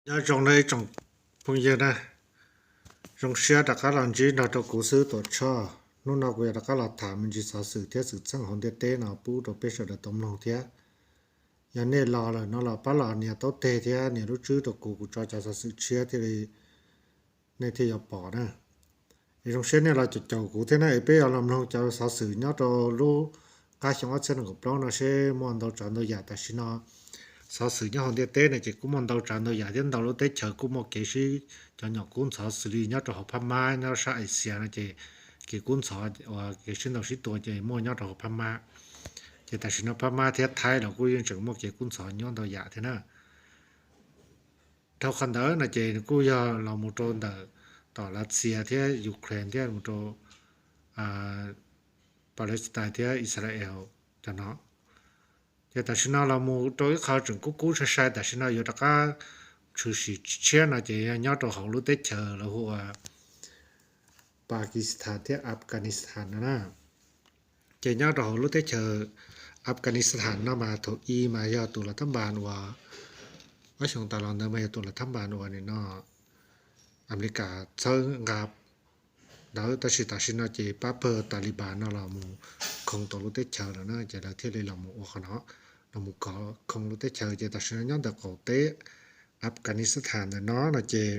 Nyob zoo nawb ib tsoom phooj ywg na, zoo siab rov qab los ntsib nrog rau kuv xwb Tuam Tshoj. Hnub no kuv yog rov qab los tham me ntsis xov xwm thiab xwm txheej hauv ntiaj teb no pub rau peb sawv daws tau mloog thiab. Yog nej los lawm no los pab los nias taub teg thiab nias lub tswb rau kuv, kuv tso cov xov xwm tshiab thiaj li nej thiaj yuav pom na. Es zoo siab nej los caum caum kuv thiab na, es peb yuav los mloog cov xov xwm nyob rau lub qab xyoo ob txhiab nees nkaum plaub no seb muaj ntau tsav ntau yam tam sim no. Xov xwm nyob hauv ntiaj teb no ces kuj muaj ntau tsav ntau yam thiab ntau lub teb chaws kuj muaj kev sib cov nyom kub ntxhov xws li nyob rau hauv Phab Mab nyob sab Axias no ces kev kub ntxhov uas kev sib ntaus sib tua ces muaj nyob rau hauv Phab Mab. Ces tam sim no Phab Mab thiab Thaib los kuj yeej tseem muaj kev kub ntxhov nyob ntau yam thiab na. Dhau qhov ntawd no ces kuj yog los mus rau ntawm tom Lav Xias thiab Ukraine thiab mus rau Palestine thiab Israel cov no. Ces tam sim no los mus rau ib qho tseem kub kub sai sai, tam sim no yuav rov qab tshwm sim tshiab no ces yog nyob rau hauv lub teb chaws lawv hu ua Pakistan thiab Afghanistan no na. Ces nyob rau hauv lub teb chaws Afghanistan no mas thaum i mas yog tus lav thab npas uas, ob xyoo tas los ntawd mas yog tus lav thab npas uas nim no Amelikas txhawb nqa ntawd, tab sis tam sim no ces pab pawg Taliban no los mus khoo tau lub teb chaws lawm na, ces lawv thiaj li los mus ua qhov no, los mus kov khoo lub teb chaws. Ces tam sim no nyob ntawm qaum teb Afghanistan ntawm no no ces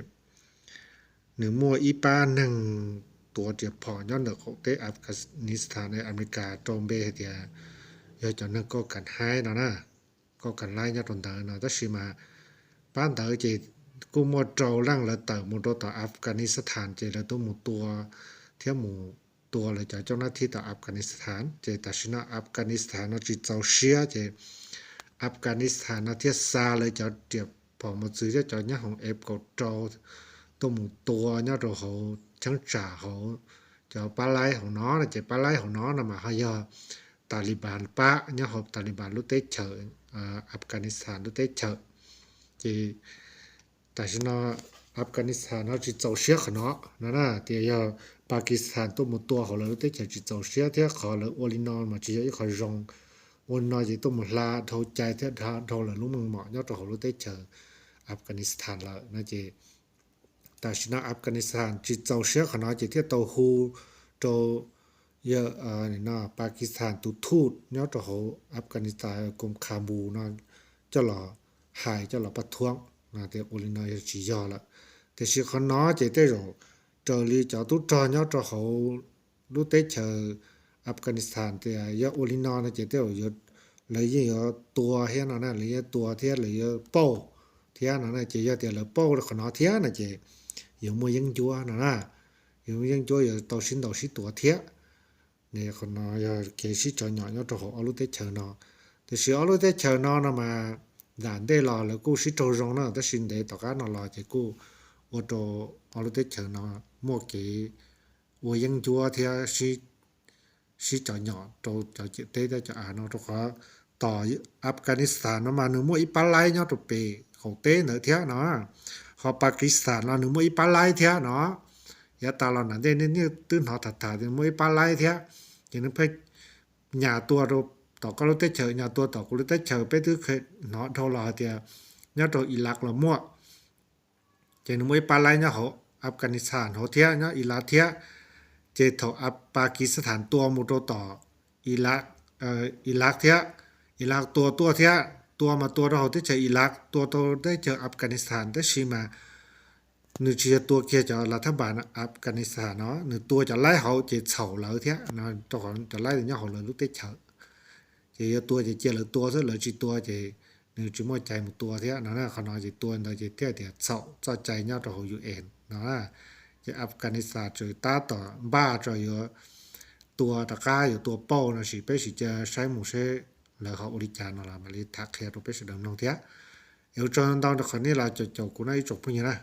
nws muaj ib pab neeg tuav riam phom nyob ntawm qaum teb Afghanistan, Amelikas rau npe hais tias yog cov neeg kauj kam haib no na, kauj kam laib nyob rau ntawd no. Tab sis mas pab ntawd ces kuj muaj rau leej lawv tawm mus rau tom Afghanistan ces lawv tuaj mus tua thiab mus tua lawv cov coj nab thib tom Afghanistan. Ces tam sim no Afghanistan no tsis txaus siab ces Afghanistan no thiaj xa lawv cov riam phom mos txwv thiab cov nyab hoom F kaum rau tuaj mus tua nyob rau hauv cheeb tsam hauv cov pab laib hauv no no. Ces pab laib hauv no no mas ho yog Taliban pab, nyob hauv Taliban lub teb chaws, Afghanistan lub teb chaws. Ces tam sim no Afghanistan no tsis txaus siab qhov no no na, tias yog Pakistan tuaj mus tua hauv lawv lub teb chaws tsis txaus siab thiab qhov lawv ua li no mas tsis yog ib qho zoo. Ua li no ces tuaj mus hla dhau cai thiab dhau lawv lub meej mom nyob rau hauv lub teb chaws Afghanistan lawm no ces tam sim no Afghanistan tsis txaus siab qhov no ces thiaj tau hu rau Pakistan tus thuj nyob rau hauv Afghanistan koom Kabul no coj los hais coj los pab thuam no tias ua li no yog tsis yog lawm. Tiam sis qhov no ces tej zaum raws li cov tub rog nyob rau hauv lub teb chaws Afghanistan tias yog ua li no no ces tej zaum lawv yeej yuav tua thiab no na, lawv yuav tua thiab lawv yuav pauj thiab no na. Ces yog tias lawv pauj qhov no thiab no ces yuav muaj yeeb ncuab no na, yuav muaj yeeb ncuab yuav tau sib ntaus sib tua thiab. Qhov no yog kev sib tsom nyom nyob rau hauv ob lub teb chaws no. Tiam sis ob lub teb chaws no no mas nram ntej los lawv kuj sib raug zoo na, tab sis ntev tom qab no los ces kuj ua rau ob lub teb chaws no muaj kev ua yeeb ncuab thiab sib cov nyom rau cov ciam teb thiab cov av no, rau qhov tom Afghanistan no mas nws muaj ib pab laib nyob rau pem qaum teb ntawd thiab no, ho Pakistan no nws muaj ib pab laib thiab no. Yav tas los nram ntej nej twb hnov tham tham tias muaj ib pab laib thiab, ces nws pheej nyas tua rau tom koj lub teb chaws, nyas tua tom kuv lub teb chaws, peb twb hnov dhau los hais tias nyob rau Iraq los muaj. Ces nws muaj ib pab laib nyob hauv Afghanistan hauv thiab nyob Iraq thiab. Ces thaum Pakistan tua mus rau tom Iraq thiab, Iraq tua tuaj thiab, tua mas tua rau hauv teb chaws Iraq, tua tau teb chaws Afghanistan, tab sis mas nws tsis yog tua kiag cov lav thab npas Afghanistan no, nws tua cov laib hauv ces txhaum lawv thiab, rau qhov cov laib nyob hauv lawv lub teb chaws. Ces yuav tua ces cia lawv tua xwb, lawv tsis tua ces nws tsis muaj cai mus tua thiab no. Qhov no ces tua ntawd ces thiaj tias txhaum txoj cai nyob rau hauv U N no. Ces Afghanistan tseem tab tom npaj tso yuav tua rov qab, yuav tua pauj no, sis peb sim cia saib mus seb lawv ho ua li cas no los mam li tham qhia rau peb sawv daws mloog thiab. Es ua tsaug ntau rau qhov nej los caum caum kuv no ib tsoom phooj ywg na.